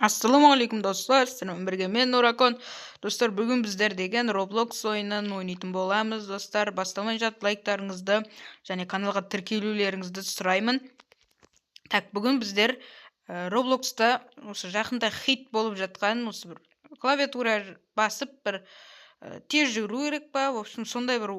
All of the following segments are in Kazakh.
Ассалаумағалейкум, достар, сіздермен бірге мен, Нуракон. Достар, бүгін біздер деген Roblox ойынын ойнайтын боламыз. Достар, бастамай жатып лайктарыңызды және каналға тіркелулеріңізді сұраймын. Так, бүгін біздер Robloxта осы жақында хит болып жатқан осы бір клавиатура басып бір тез жүгіру керек па, в общем, сондай бір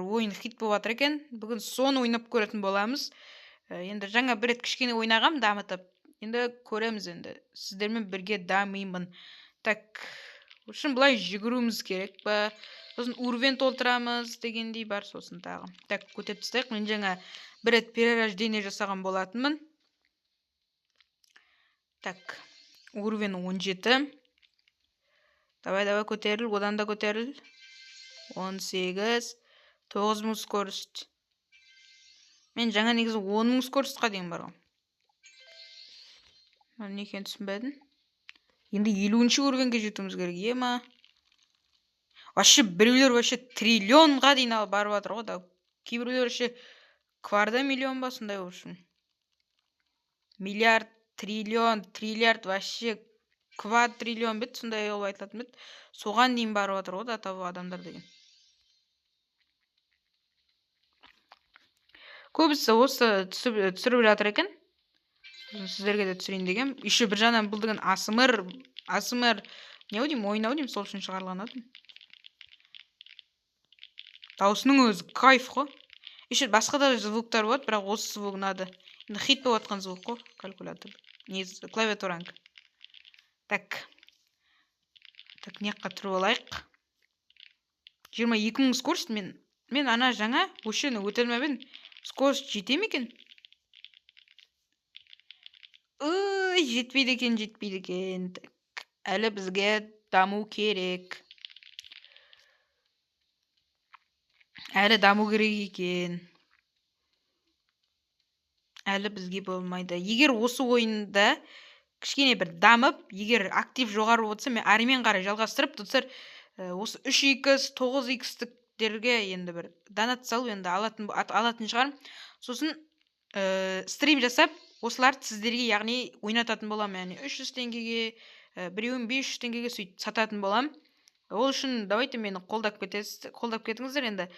ойын хит болып жатыр екен. Бүгін соны ойнап көретін боламыз. Енді жаңа бір рет кішкене ойнағам дамытып. Енді көреміз енді. Сіздермен бірге дамимын. Так, в общем, былай жүгіруіміз керек па? Сосын уровень толтырамыз дегендей бар сосын тағы. Так, көтеріп тастайық. Мен жаңа бір рет перерождение жасаған болатынмын. Так, уровень 17. Давай, давай, көтеріл, одан да көтеріл. 18, 9000 скорость. Мен жаңа негізі 10000 скоростьқа дейін барғам. Мен не екенін түсінбедім. Енді 50-ші уровеньге жетуіміз керек, ема. Вообще біреулер вообще триллионға дейін алып барып жатыр ғой да. Кейбіреулер вообще кварда миллион ба сондай, в общем. Миллиард, триллион, триллиард, вообще квадриллион бе еді, сондай қылып айтылатын ба еді. Соған дейін барып жатыр ғой да табу адамдар деген. Көбісі осы түсіріп жатыр екен. Сіздерге де түсірейін дегем. Еще бір жағынан бұл деген АСМР, АСМР не ау деймін, ойын ау деймін, сол үшін шығарылған ау деймін. Дауысының өзі кайф қой. Еще басқа да звуктар болады, бірақ осы звук ұнады. Енді хит болып жатқан звук қой, калькулятор. Не, клавиатуранікі. Так. Так, мына жаққа тұрып алайық. 22 000 скорость мен ана жаңа осы жеріне өте алмап едім. Скорость жете ме екен? Ой, жетпейді екен, жетпейді екен. Так, әлі бізге даму керек. Әлі даму керек екен. Әлі бізге болмайды. Егер осы ойында кішкене бір дамып, егер актив жоғары болса, мен әрмен қарай жалғастырып, достар, осы үш икс, тоғыз икстіктерге енді бір донат салып, енді алатын шығармын. Сосын стрим жасап, осыларды сіздерге, яғни ойнататын боламын, яғни 300 теңгеге, біреуін 500 теңгеге сөйтіп сататын боламын. Ол үшін давайте мені қолдап кетесіз, қолдап кетіңіздер енді,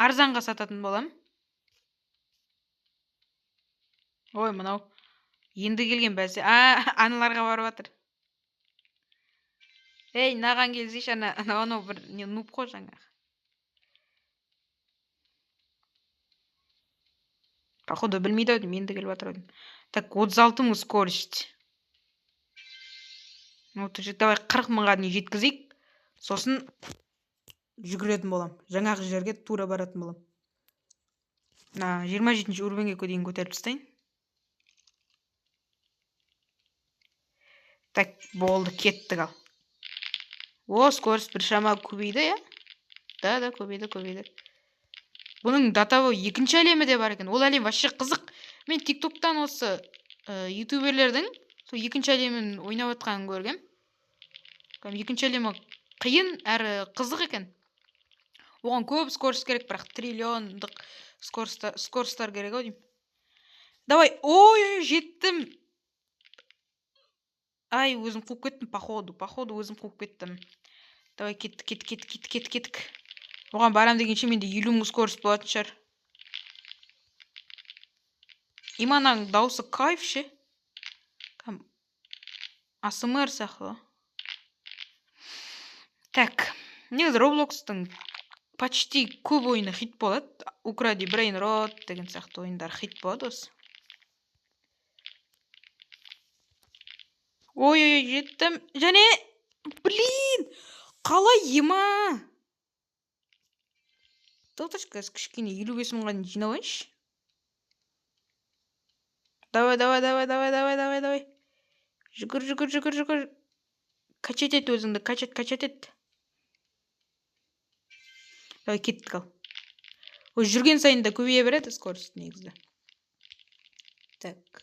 арзанға сататын боламын. Ой, мынау енді келген бәсе. А, аналарға барып жатыр. Ей, мынаған келсейші, анау бір не нуб қой жаңағы. Походу білмейді ау деймін, енді келіп жатыр ау деймін. Так, 36 000 скорость. Давай қырық мыңға дейін жеткізейік. Сосын жүгіретін боламын. Жаңағы жерге тура баратын боламын. Мына жиырма жетінші уровеньге дейін көтеріп тастайын. Так, болды, кеттік ал. О, скорость біршама көбейді, иә? Да, да, көбейді, көбейді. Бұның датабы екінші әлемі де бар екен. Ол әлем вообще қызық. Мен TikTok'тан осы, ютуберлердің сол екінші әлемін ойнап жатқанын көргем. Кәдімгі екінші әлемі қиын әрі қызық екен. Оған көп скорость керек, бірақ триллиондық скоростар керек ау деймін. Давай, ой, ой, жеттім. Ай, өзім қуып кеттім, походу, походу өзім қуып кеттім. Давай, кеттік, кеттік, кеттік, кеттік, кеттік, кеттік. Оған барам дегенше менде елу мың скорость болатын шығар. Имананың дауысы кайф ше. Кәм АСМР сияқты. Так, негізі Robloxтың почти көп ойыны хит болады. Укради Брейнрот деген сияқты ойындар хит болады осы. Ой, ой, ой, жеттім. Және, блин, қалай ема? Тоқташы, қазір кішкене елу бес мыңға дейін жинап алайыншы. Давай, давай, давай, давай, давай, давай, давай. Жүгір, жүгір, жүгір, жүгір. Качать ет өзіңді, качать, качать ет. Давай, кеттік ал. Ой, жүрген сайын да көбейе береді скорость негізі. Так.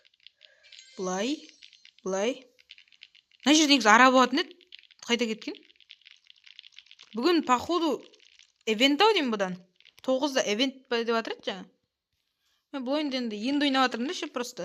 Былай, былай. Мына жерде негізі ара болатын еді. Қайда кеткен? Бүгін, походу, ивент ау деймін бұдан. 9-да ивент па деп жатыр еді жаңа. Мен бұл ойынды енді ойнап жатырмын да ше просто.